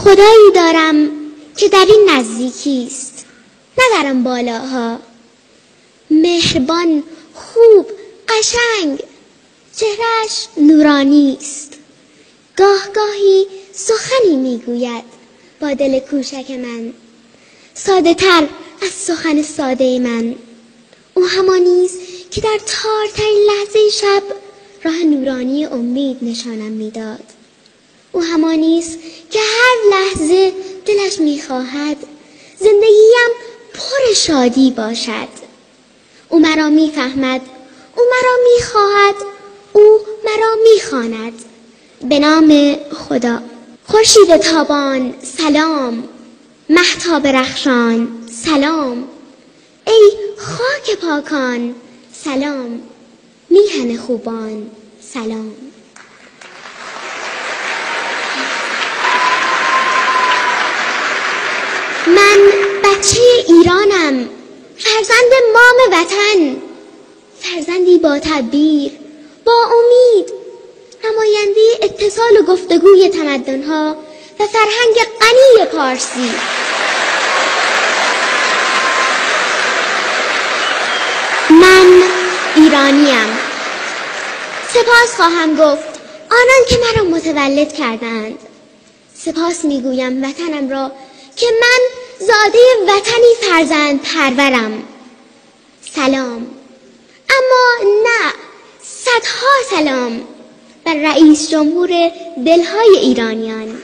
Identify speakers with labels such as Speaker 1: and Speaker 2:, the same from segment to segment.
Speaker 1: خدایی دارم که در این نزدیکی است، نه در آن بالاها. مهربان، خوب، قشنگ، چهره‌اش نورانی است. گاه گاهی سخنی میگوید با دل کوچک من، ساده تر از سخن ساده من. او همانی است که در تارترین لحظه شب راه نورانی امید نشانم میداد. او همانی است که هر لحظه دلش میخواهد زندگیم پر شادی باشد. او مرا میفهمد، او مرا میخواهد، او مرا میخواند. به نام خدا. خورشید تابان سلام، مهتاب رخشان سلام، ای خاک پاکان سلام، میهن خوبان سلام. من بچه ایرانم، فرزند مام وطن، فرزندی با تدبیر، با امید، نماینده اتصال و گفتگوی تمدن‌ها و فرهنگ غنی پارسی. من ایرانیم. سپاس خواهم گفت آنان که مرا متولد کردند. سپاس میگویم وطنم را که من زاده وطنی فرزند پرورم. سلام، اما نه، صدها سلام بر رئیس جمهور دلهای ایرانیان.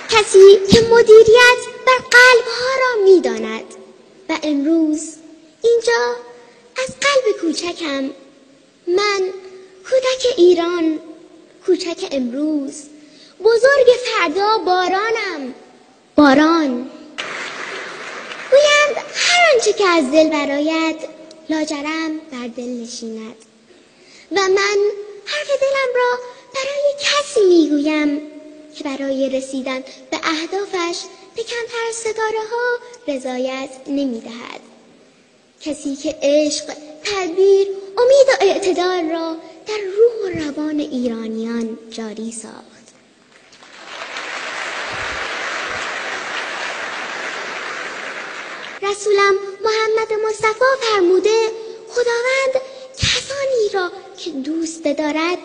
Speaker 1: کسی که مدیریت بر قلبها را میداند و امروز اینجا از قلب کوچکم، من کودک ایران، کوچک امروز، بزرگ فردا، بارانم، باران. گویند هر آنچه که از دل براید لاجرم بر دل نشیند و من حرف دلم را برای کسی میگویم که برای رسیدن به اهدافش به کمتر ستاره ها رضایت نمیدهد. کسی که عشق، تدبیر، امید و اعتدال را در روح و روان ایرانیان جاری ساخت. رسولم محمد مصطفی فرموده خداوند کسانی را که دوست دارد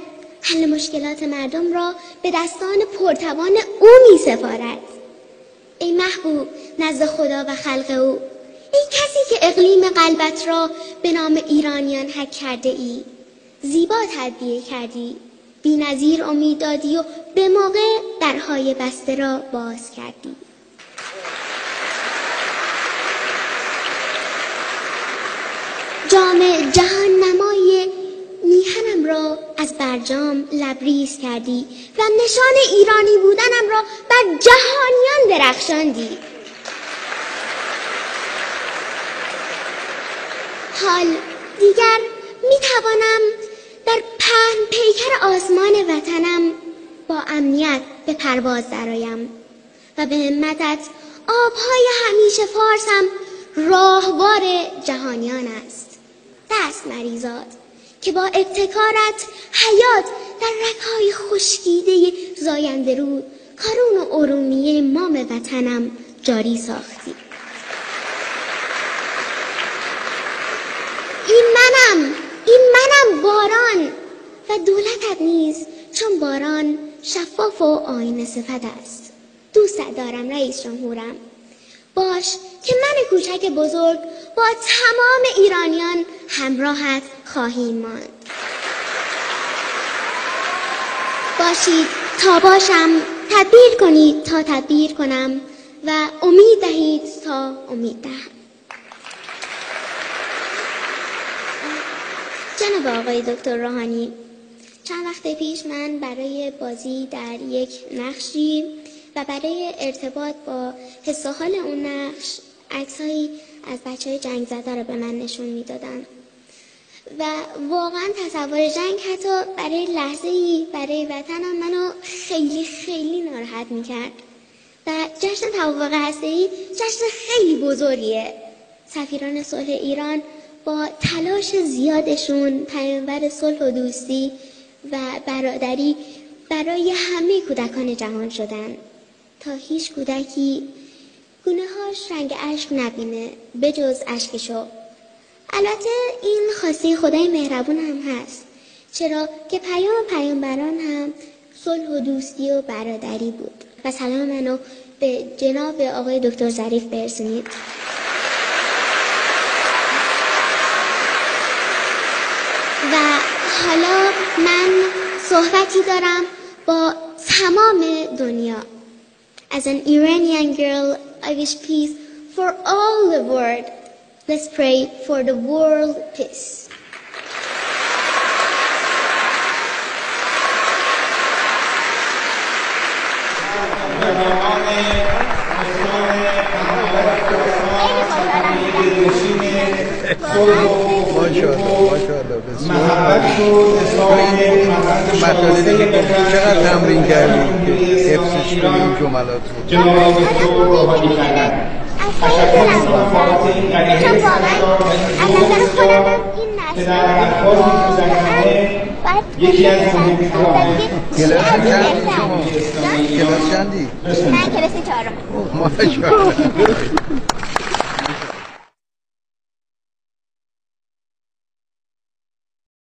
Speaker 1: حل مشکلات مردم را به دستان پرتوان او می سپارد. ای محبوب نزد خدا و خلق او، ای کسی که اقلیم قلبت را به نام ایرانیان حک کرده ای، زیبا تدبیر کردی، بی نظیر امید دادی و به موقع درهای بسته را باز کردی. جام جهان نمای میهنم را از برجام لبریز کردی و نشان ایرانی بودنم را بر جهانیان درخشاندی. حال دیگر می توانم در پهن پیکر آسمان وطنم با امنیت به پرواز درآیم و به همتت آبهای همیشه فارسم راهوار جهانیان است. دست مریزاد که با ابتکارت حیات در رگ‌های خشکیده زاینده رود، کارون و ارومیه مام وطنم جاری ساختی. این منم، این منم باران و دولتت نیز چون باران شفاف و آینه صفت است. دوست دارم رئیس جمهورم، باش که من کوچک بزرگ با تمام ایرانیان همراهت خواهیم ماند. باشید تا باشم، تدبیر کنید تا تدبیر کنم و امید دهید تا امید دهم. جناب آقای دکتر روحانی، چند وقت پیش من برای بازی در یک نقشی و برای ارتباط با حس و حال اون نقش عکس‌هایی از بچه‌های جنگ زده رو به من نشون میدادن و واقعا تصور جنگ حتی برای لحظه‌ای برای وطنم منو خیلی خیلی ناراحت میکرد. و جشن توافق هسته‌ای جشن خیلی بزرگیه. سفیران صلح ایران با تلاش زیادشون پیامبر صلح و دوستی و برادری برای همه کودکان جهان شدن تا هیچ کودکی گونه‌هاش رنگ اشک نبینه بجز اشکشو. البته این خواسته خدای مهربون هم هست، چرا که پیام پیامبران هم صلح و دوستی و برادری بود. و سلام منو به جناب آقای دکتر ظریف برسونید. و حالا من صحبتی دارم با تمام دنیا. As an Iranian girl, I wish peace for all the world. Let's pray for the world peace.
Speaker 2: مطالبی که گفتی چقدر تمرین کردی که حفظش کنی این جملات رو؟
Speaker 1: تشکر می‌کنم بابت این قریحه سرشار و این ذوق که در الفاظ می‌گذرانه یکی از مهم‌ترین.
Speaker 2: کلاس چندی شما؟ کلاس چندی؟
Speaker 1: من کلاس 4.
Speaker 2: ماشاءالله.